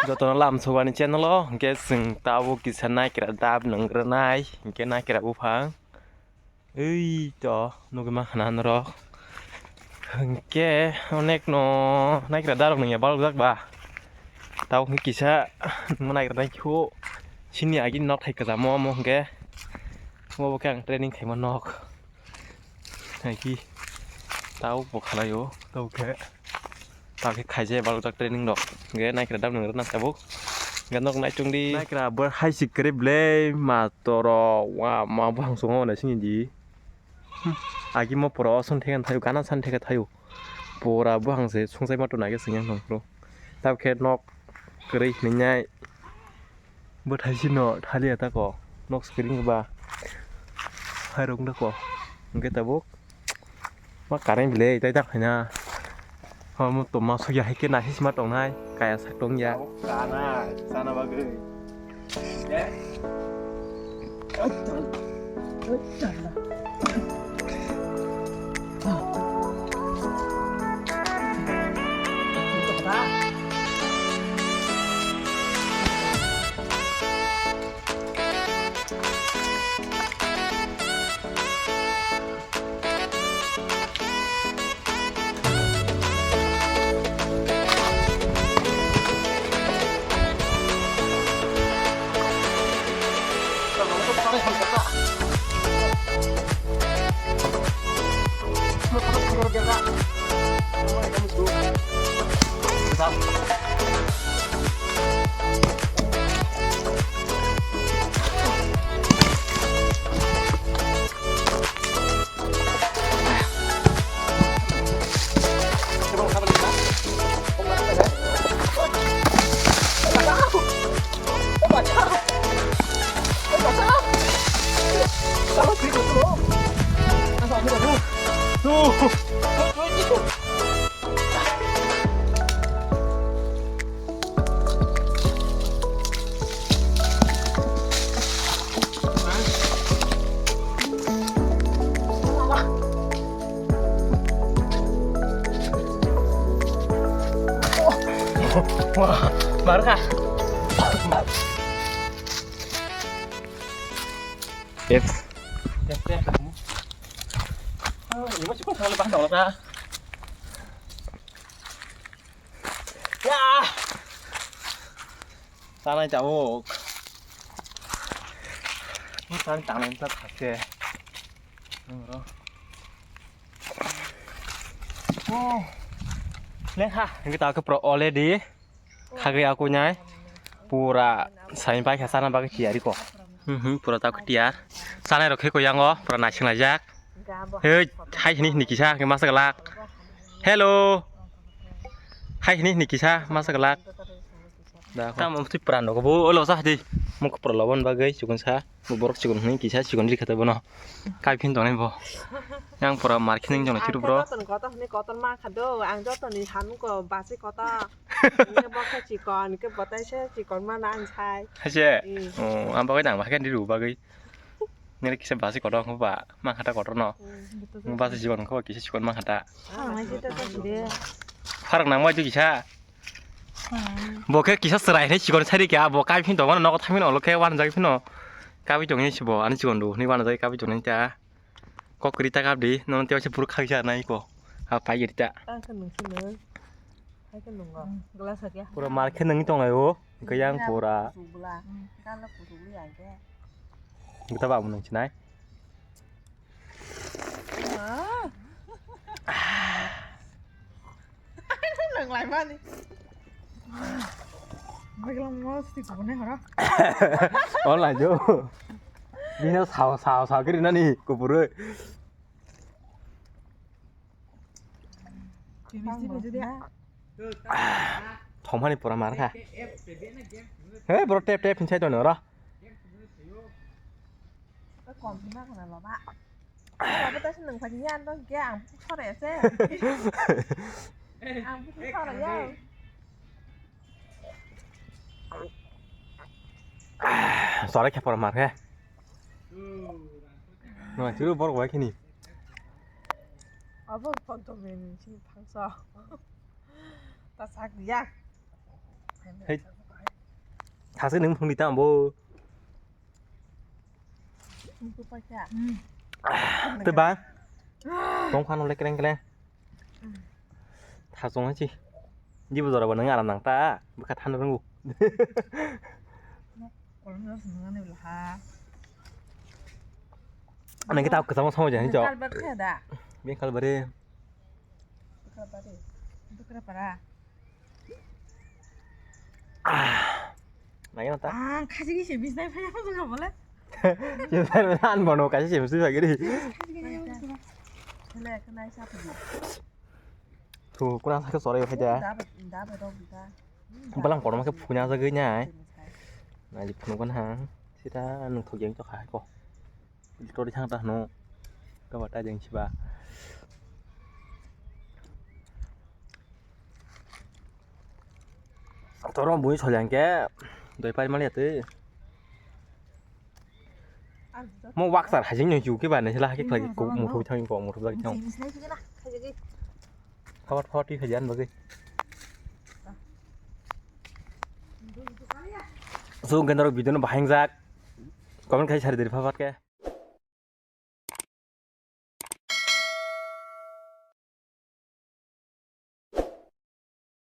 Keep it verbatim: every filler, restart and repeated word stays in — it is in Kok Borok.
Jotono lam sogani channel o, hingke chwng tabuk kisa naikra dab nang rwnai, hingke naikra buphang. Ei to, nugui mankha na norok. Hingke onek no naikra darok nungya balok jak ba. Tabuk hingke kisa nungma naikra naikhu. Chini agi nok thai kwchamo omo hingke. Omo bo khe ang training khaima nok. Hai ki tabuk bo khalai o, tabuk khe. Tabuk khe khaijak balok jak training rok. Hingke naikra dam nang rwna tabuk. Hingke nok naichung di. Naikra bo hai si kwrwi ble ma toro wa ma buphang songo naising di. Hmm. Agi mo pura o son theka thaio, gana san theka thaio. Pura buphang se sungsai ma tuna khe singya nang pro. Tabuk khe nok kwrwi hinwi nai. Bwthai sino thaliya tako, nok screen ba. Hai rok wngkha ko. Hwnkhe tabuk ma current belai tai ta khaina. Omo tongma sokya hai khe naisik ma tongnai, kaya sak tongya. Tabuk kana, sana bagwi. Wah, baru kah? Tep. Tep, tep. Oh, ini masih pun kalau lepas dong lah. Ya. Tanai tabuk. Ini tanai tanai tak khake. Nungro. Oh. Lekha. Ini tak pro already. Khagwi akunai pura saimpai kha sana bagwi tiyari ko. Hmm, hmm, pura tabuk tiyar. Sanai rok khe ko yango pura naising laijak. Hei, hai hini hini kisa khe masa glak. Hello. Hai hini hini kisa masa glak. Da ko. Tamo twi pran rok bo olo sa di. Muk pura lobon bagwi chukun sa. Bo borok chikon hwnwi kisa chikon rikha tei bono. Kaiphin tongnai bo. Yang pura mar khining jona chiru bro. Ang kotor hwnwi kotor ma kha do, ang jotoni hanung ko basi kotor. Hwnwi bo khe chikon, hwnwi bo tai se chikon ma na ang sai. Haise? Hmm. Oh, ang bagwi nang ba khe diru bagwi. Nere kisa basi kotor ko ba, ma khata kotor no. Hmm. Basi chikon ko kisa chikon ma khata. Ah, mai se ta ta dire. Pharak nang ma ju kisa. Bo khe kisa chwrai hinwi chikon sai rikha, bo kaiphin tongo nogo thangmani olo khe uanajak phino. Kabui tongwi se bo ani chikon do hinwi uanajak kabui tongwi ta. Kok kwrwi ta kabdi, nono tei waisa phuru khaksa nai ko. Ha pai giri ta. Ta khe nung sino. Hai khe nungo. Glass hakya. Pura mar khe nungwi tonglai o. Hwnkhe yang pura. Kusuk bwla. Gana kusuk li ai khe. Gita ba mwnung sinai. Ah. Nang lai mani. Baiklangma siti kubunai hora. Online jo. Bini sao sao sao kiri nani kubur. Thomani pura mar kha. He bro tep tep hinsai to nora. Kom hima khna loba. Loba ta se nung phai ya, no ge ang buk sore se. Ang buk sore ya. Sore khe por mar khe. No, chiru bor wai khini. Abo phone to men si phangsa. Ta sak ya. Hei. Thasi nung phung di tamo. Te ba. Tong phano le kreng kreng. Thasong hachi. Jibo jora bo nang aram nang ta. Bwkha thano rungu. Kolom no sung nang ni bla ha. Nang kita kesama sama jangan jawab. Kalbar khe da. Bien kalbare. Kalbare. Dukra para. Nai mata. Ah, kaji kisi bisnai phai ang jang bole. Bisnai an bono kaji kisi bisnai phai giri. Hele, kenai sa phai. Tu kuna sa ke sore phai da. Dabe, dabe dog bita. Balang kono ma ke phuna sa gini ai. Nai phunu kan ha. Sita nung thok yang to khai ko. Tori thang ta hno. Kaba ta jeng siba. Toro bui solyang ke doi pai mali ate. Mo waksar hajing nyo ju ke ba ne sila ke khlai ko mo thoi thang ko mo thoi thang. Phawat phawat ti khajan bagi. So gendaro video no bahang jak. Comment khai sari diri phawat ke.